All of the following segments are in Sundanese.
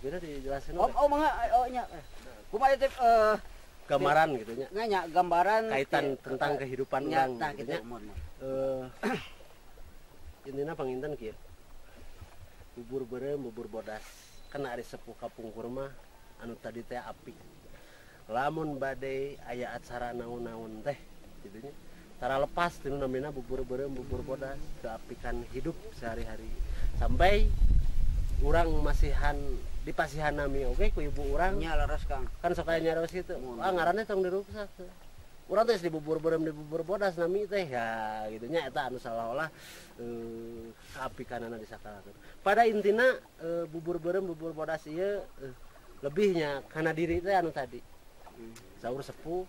Kira dijelasin. Oh mangga oh nya. Kumaha teh gambaran gitu nya. Nya gambaran kaitan tentang kehidupan urang gitu nya. Intina panginten kieu. Bubur beureum, bubur bodas. Kan ari sepuh kapungkur mah anu tadi teh api. Lamun bade aya acara naon-naon teh gitu nya. Tara lepas tinu namina bubur beureum, bubur bodas, keapikan hidup sehari-hari. Sampai urang masihan dipasihan nami oge ku ibu urang nya leres Kang. Kan sok aya nyaros kitu. Ah ngaranna tong diruksak. Urang teh dibubur beureum dibubur bodas nami teh ya gitu nya eta anu salah-olah keapikanana disakalakeun. Pada intina bubur beureum bubur bodas ieu lebihnya kana diri teh anu tadi. Saur sepuh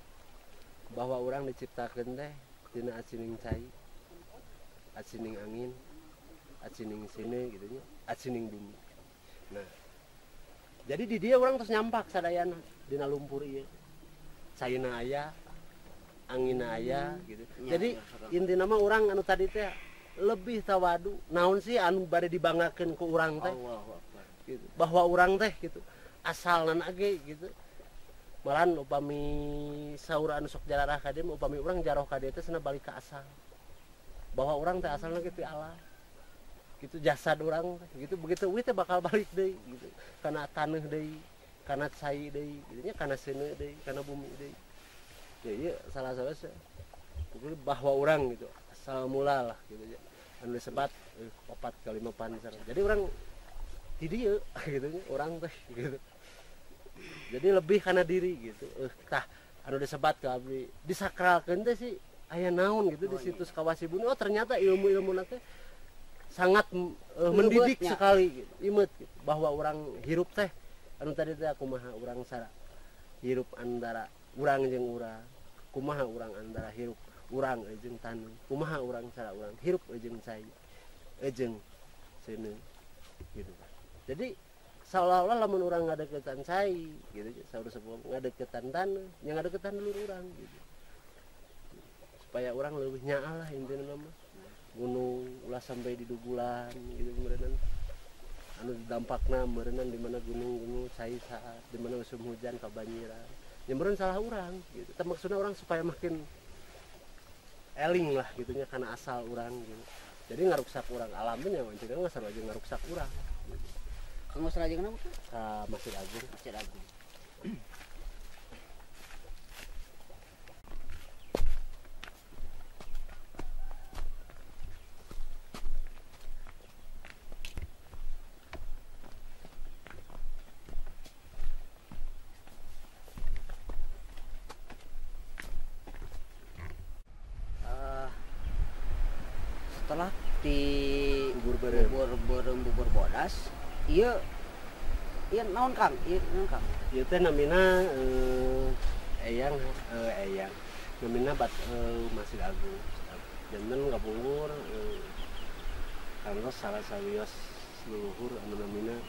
bahwa urang diciptakeun teh tina acining cai, acining angin, acining sine gitu nya, acining bumi. Nah, jadi di dia orang terus nyampak sadayana dina lumpur ieu. Caina aya, angina aya gitu. Ya, jadi ya, intina mah urang anu tadi teh lebih tawadu. Naon sih anu bade dibanggakeun ku urang teh? Allahu Akbar. Gitu. Bahwa urang teh gitu asalna ge gitu. Malahan upami saur anu sok jararah ka dieu upami urang jaroh ka dieu teh cenah balik ka asal. Bahwa urang teh asalna ge ti Allah. Gitu jasad orang gitu begitu we teh bakal balik deui gitu kana taneuh deui kana cai deui gitu nya kana seuneu deui kana bumi deui ya ieu salah-salah bahwa orang gitu asal mula lah gitu nya anu disebat 4 ke 5 pancer jadi orang di dieu gitu nya orang teh gitu jadi lebih kana diri gitu tah anu disebat ka abdi disakralkeun teh sih aya naon gitu di situs Kawah Cibuni oh ternyata ilmu-ilmu teh sangat mendidik sekali gitu, imet gitu, bahwa orang hirup teh anu tadi teh kumaha urang sara hirup antara urang jeung urang kumaha urang antara hirup urang jeung taneuh kumaha urang sara urang hirup jeung cai jeung seuneu gitu. Jadi seolah-olah lamun urang ngadeukeutan cai gitu saur sepuh ngadeukeutan taneuh nya ngadeukeutan dulur urang gitu supaya urang leuwih nyaah lah intina mah. Gunung ulah sampai di dugulan gitu meureunan anu dampakna meureunan di mana gunung-gunung cai saat di mana musim hujan kabanjiran nya meureun salah urang gitu teh maksudna urang supaya makin eling lah gitu nya kana asal urang gitu jadi ngaruksak urang alamnya wancina mah sarua jeung ngaruksak urang gitu. Kang Mas rajengna ka Masjid Agung. Masjid Agung. Setelah di bubur beureum bubur bodas ieu ieu naon Kang? Ieu naon Kang? Ieu teh namina eyang eyang namina bat Masjid Agung. Janten kapungkur kantos salah sawios leluhur anu namina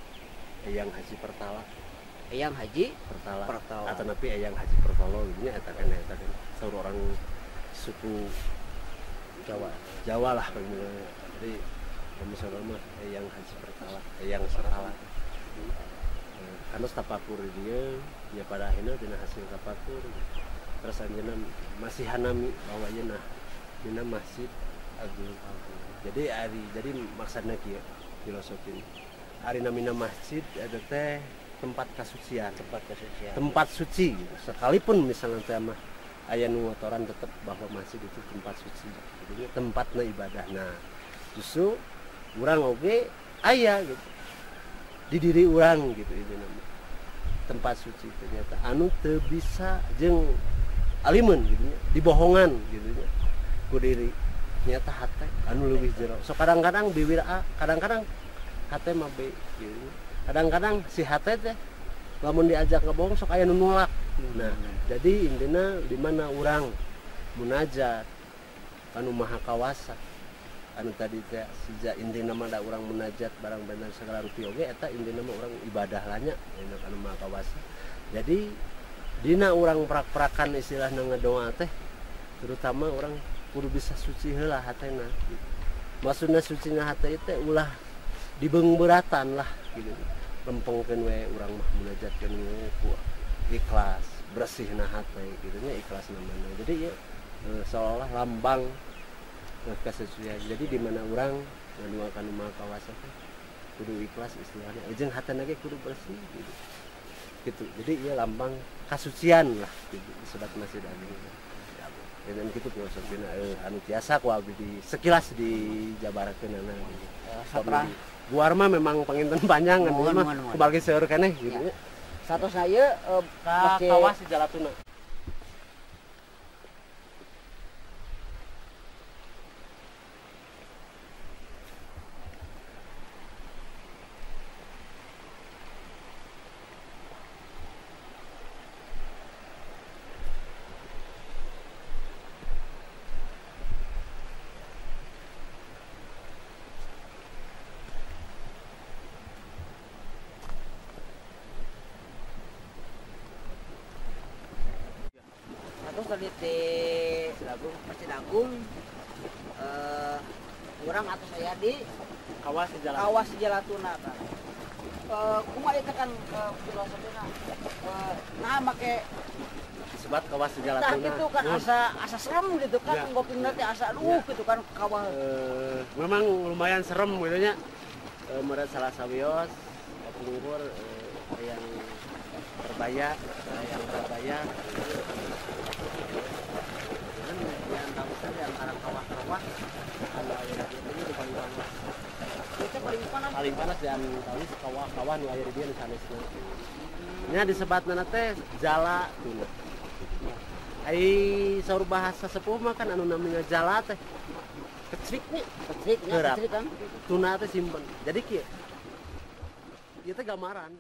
Eyang Haji Pertala. Eyang Haji Pertala. Pertala. Atanapi Eyang Haji Pertolo gitu nya eta kan eta kan saur orang suku Jawa. Jawa lah jadi misalnya mah Eyang Haji Pertala, Eyang Sertala. Karena tapakur dia, ya pada akhirnya dina hasil tapakur. Terus anjeunna masih hanami bahwa ieu nah dina Masjid Agung. Jadi ari jadi maksudna kieu filosofi. Ari namina masjid eta teh tempat kasucian, tempat kasucian. Tempat suci gitu. Sekalipun misalnya teh mah aya nu ngotoran tetep bahwa masjid itu tempat suci, jadi tempatna ibadah. Nah, justru urang oge aya gitu di diri urang gitu itu nama tempat suci ternyata anu teu bisa jeung alimun gitu nya, dibohongan gitu nya ku diri nyata hate anu leuwih jero. So kadang-kadang bibir A, kadang-kadang hate mah B gitu. Kadang-kadang si hate teh lamun diajak ngebohong sok aya nu nolak. Nah, jadi intinya di mana urang munajat anu maha kawasa anu tadi teh sija intina mah da urang munajat barang bener segala rupi oge eta intina mah urang ibadah lah nya anu maha kawasa. Jadi dina urang prak-prakan istilahna ngadoa teh terutama urang kudu bisa suci heula hatena gitu. Maksudna sucina hate teh ulah dibeungbeuratan lah gitu. Lempengkeun we urang mah munajatkeun we ku ikhlas, bersihna hate gitu nya, ikhlas namanya. Jadi ya seolah-olah lambang kesesuaian. Jadi di mana urang ngaduakan Maha Kawasa teh kudu ikhlas istilahnya. Jeung hatena ge kudu bersih gitu. Gitu. Jadi ya lambang kasucian lah gitu disebut Masjid Agung. Ya, dan gitu filosofina anu tiasa ku abdi di sekilas dijabarakeunana gitu. Satrah Guar mah memang panginten panjang kan mah kumargi seueur keneh gitu nya. Satosna ieu ka kawah si Jalatuna. Tadi di Masjid Agung urang atau saya di Kawah Jalatuna. Kawah Jalatuna kan. Kumaha itu kan filosofina. Nah make disebut Kawah Jalatuna. Nah gitu kan asa serem gitu kan, ya. Ngopingna teh asa aduh ya. Gitu kan kawah. Memang lumayan serem gitu nya. Meureun salah sawios kapungkur yang terbaya, yang terbaya. Kan di antara kawah-kawah anu aya di dieu ini paling panas. Itu paling panas. Paling panas di antawis kawah-kawah nu aya di dieu nu sanesna. Nya disebatna teh jala tuna. Ai saur bahasa sepuh mah kan anu namanya jala teh kecriknya, kecriknya, kecrik kan. Tuna teh simpen. Jadi kieu. Ieu teh gambaran.